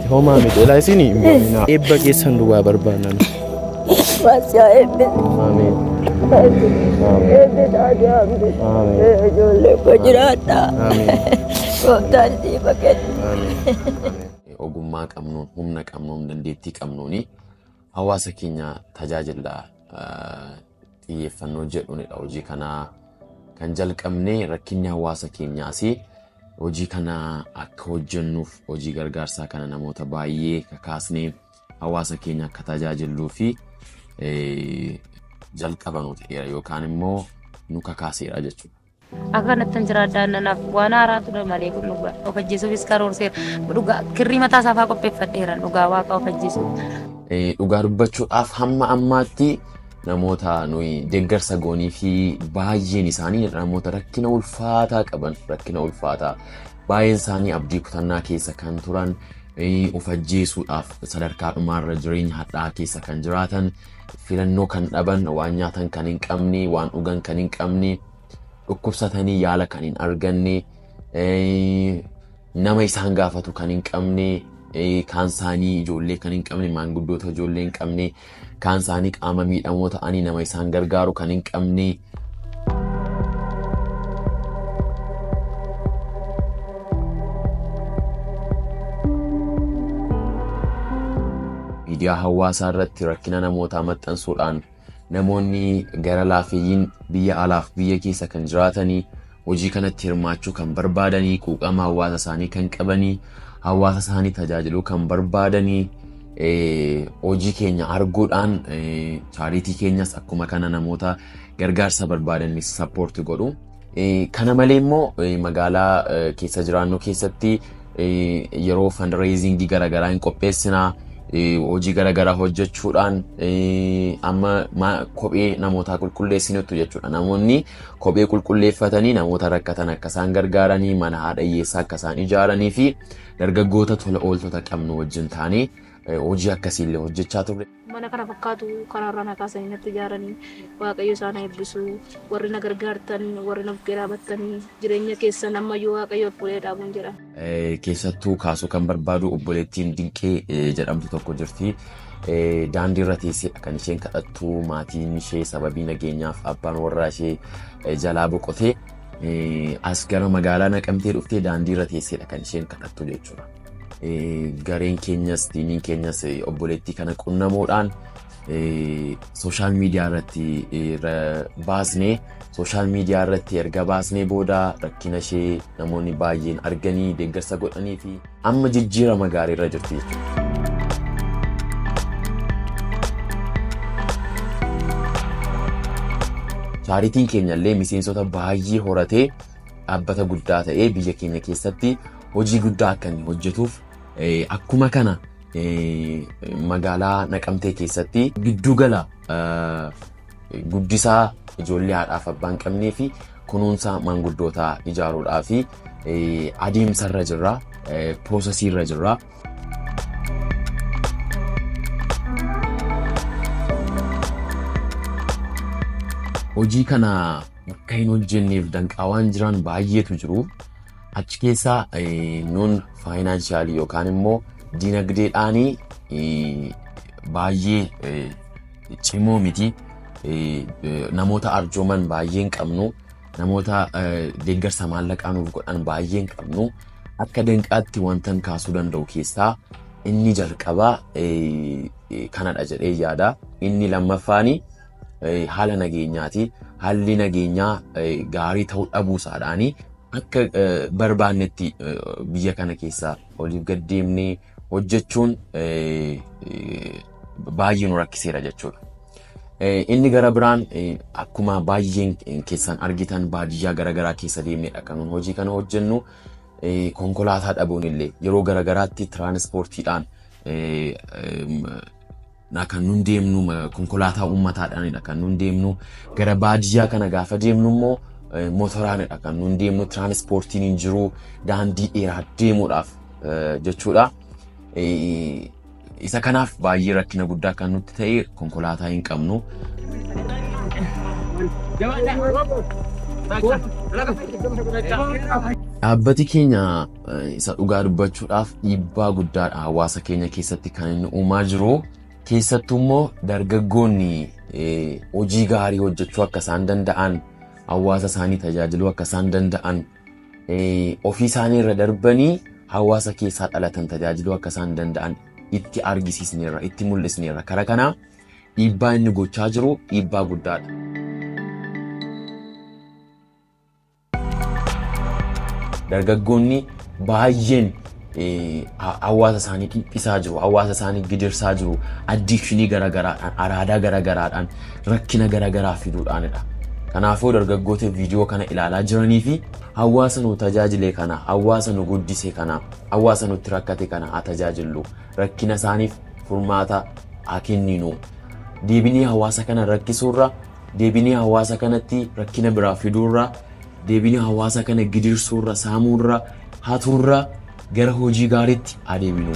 Homaa miti. Ilaa isin eebba keessan duwwaa barbaannan. Ameen. Ogummaa qabnuun, humna qabnuun, dandeettii qabnuuni hawaasa keenya tajaajila xiyyeeffannoo jedhuunidha. Hojii kana kan jalqabne rakkinni hawaasa keenyaas hojii kana akka hojjennuuf hojii gargaarsaa kana namoota baay'ee kakaasnee hawaasa keenya akka tajaajilluu fi jalqaba nu ta'eera yookaan immoo nu kakaaseera jechuudha. Akka kanatti jiraadhaa nanaaf waan haaraa ture malee kun dhugaa of ajjeesuufis karoorseera. Dhugaa kirrii mataa isaa fa'aa qopheeffadheera dhugaa waaqa of ajjeesuuf. Dhugaa dubbachuudhaaf hamma ammaatti namoota nuyi deeggarsa goonii fi baay'een isaanii namoota rakkina ulfaataa qaban, rakkina ulfaataa baay'een isaanii abdii kutannaa keessa kan turan, of ajjeesuudhaaf sadarkaa dhumaarra jireenya hadhaa'aa keessa kan jiraatan, filannoo kan dhaban, waan nyaatan kan hin qabne, waan dhugan kan hin qabne, dhukkubsatanii yaala kan hin arganne, nama isaan gaafatu kan hin qabne, kaan isaanii ijoollee kan hin qabne, maanguddoota ijoollee hin qabne, kaan isaanii qaama miidhamoo ta'anii nama isaan gargaaru kan hin qabne. Miidiyaa hawaasaa irratti rakkina namootaa maxxansuudhaan namoonni gara laafiyyiin biyya alaaf biyya keessa kan jiraatanii hojii kanatti hirmaachuu kan barbaadanii, quuqama hawaasa isaanii kan qabanii, hawaasa isaanii tajaajiluu kan barbaadanii hojii keenya arguudhaan chaaritii keenyas akkuma kana namoota gargaarsa barbaadanis sappoorti godhu. Kana malee immoo magaalaa keessa jiraannu keessatti yeroo fundraisingii garaagaraa hin qopheessinaa. Hojii garaagaraa hojjechuudhaan amma kophee namootaa qulqulleessinutu jechuudha. Namoonni kophee qulqulleeffatanii namoota rakkatan akka isaan gargaaranii, mana haadha hiyyeessaa akka isaan ijaaranii fi dargaggoota tola ooltota qabnu wajjin taanee hojii akkasiillee hojjechaa turre. Mana kana fakkaatu karaarraa na kaasanii natti ijaaranii, Waaqayyo isaan eebbisu, warri na gargaartan, warri na bukkee dhaabattanii jireenya keessan ammayyuu Waaqayyo fuulee dhaabuun jedha. Keessattuu kaasuu kan barbaadu obboleettiin Dinqee jedhamtu tokko jirti. Daandii irra teesseedha kan isheen kadhattu, maatiin ishee sababii nageenyaaf abbaan warraa ishee jalaa boqotee as gara magaalaa Naqamtee dhuftee daandii irra teesseedha kan isheen kadhattu jechuudha. Gareen keenyas tiimiin keenyas obboleettii kana qunnamuudhaan sooshaal miidiyaa irratti baasnee, sooshaal miidiyaa irratti erga baasnee booda rakkina ishee namoonni baay'een arganii deeggarsa godhanii fi amma jijjiirama gaarii irra jirti jechuudha. Chaaritiin keenya illee miseensota baay'ee horatee dhaabbata guddaa ta'ee biyya keenya keessatti hojii guddaa akka inni hojjetuuf akkuma kana magaalaa Naqamtee keessatti giddugala guddisaa ijoollee haadhaaf abbaa hin qabnee fi kunuunsa maanguddootaa ijaaruudhaa fi adeemsarra jirra, piroosesiirra jirra. Hojii kana akka hin hojjenneef danqaawwan jiran baay'eetu jiru. Achi keessaa nuun faayinaansiyaalii yookaan immoo dinagdeedhaan baay'ee cimoo miti. Namoota arjooman baay'ee hin qabnu. Namoota deeggarsa maallaqaa nuuf godhan baay'ee hin qabnu. Akka danqaatti wantan kaasuu danda'u keessaa inni jalqabaa kanadha jedhee yaada. Inni lammaffaani haala nageenyaati. Haalli nageenyaa gaarii ta'uu dhabuusaadhaani akka barbaannetti biyya kana keessa oliif gad deemnee hojjechuun baay'ee nu rakkiseera jechuudha. Inni gara biraan akkuma baay'een keessan argitan baadiyyaa garaagaraa keessa deemneedha kan nuyi hojii kana hojjennu. Konkolaataa dhabuun illee yeroo garaagaraatti tiraanispoortiidhaan kan nun deemnu, konkolaataa uummataadhaanidha kan nun deemnu. Gara baadiyyaa kana gaafa deemnu immoo motoraanidha kan nun deemnu, tiraanispoortiin hin jiru, daandii dheeraa deemuudhaaf jechuudha. Isa kanaaf baay'ee rakkina guddaa kan nutti ta'e konkolaataa hin qabnu. Dhaabbati keenya isa dhugaa dubbachuudhaaf dhiibbaa guddaadha hawaasa keenya keessatti kan inni uumaa jiru. Keessattuu immoo dargaggoonni hojii gaarii hojjechuu akka isaan danda'an, hawaasa isaanii tajaajiluu akka isaan danda'an, ofii isaanii irra darbanii hawaasa keessaa dhalatan tajaajiluu akka isaan danda'an itti argisiisneerra, itti mul'isneerra. Karaa kanaa dhiibbaa inni gochaa jiru dhiibbaa guddaadha. Dargaggoonni baay'een hawaasa isaanii dhiphisaa jiru, hawaasa isaanii gidirsaa jiru, addikshinii garaagaraadhaan, araadaa garaagaraadhaan, rakkina garaagaraa fiduudhaanidha. Kanaafuu dargaggoota viidiyoo kana ilaalaa jiranii fi hawaasa nu tajaajile kana, hawaasa nu guddise kana, hawaasa nutti rakkate kana haa tajaajillu. Rakkina isaaniif furmaata haa kenninu. Deebinee hawaasa kana rakkisuurra, deebinee hawaasa kanatti rakkina biraa fiduurra, deebinee hawaasa kana gidirsuurra, saamuurra, hatuurra gara hojii gaariitti adeeminu.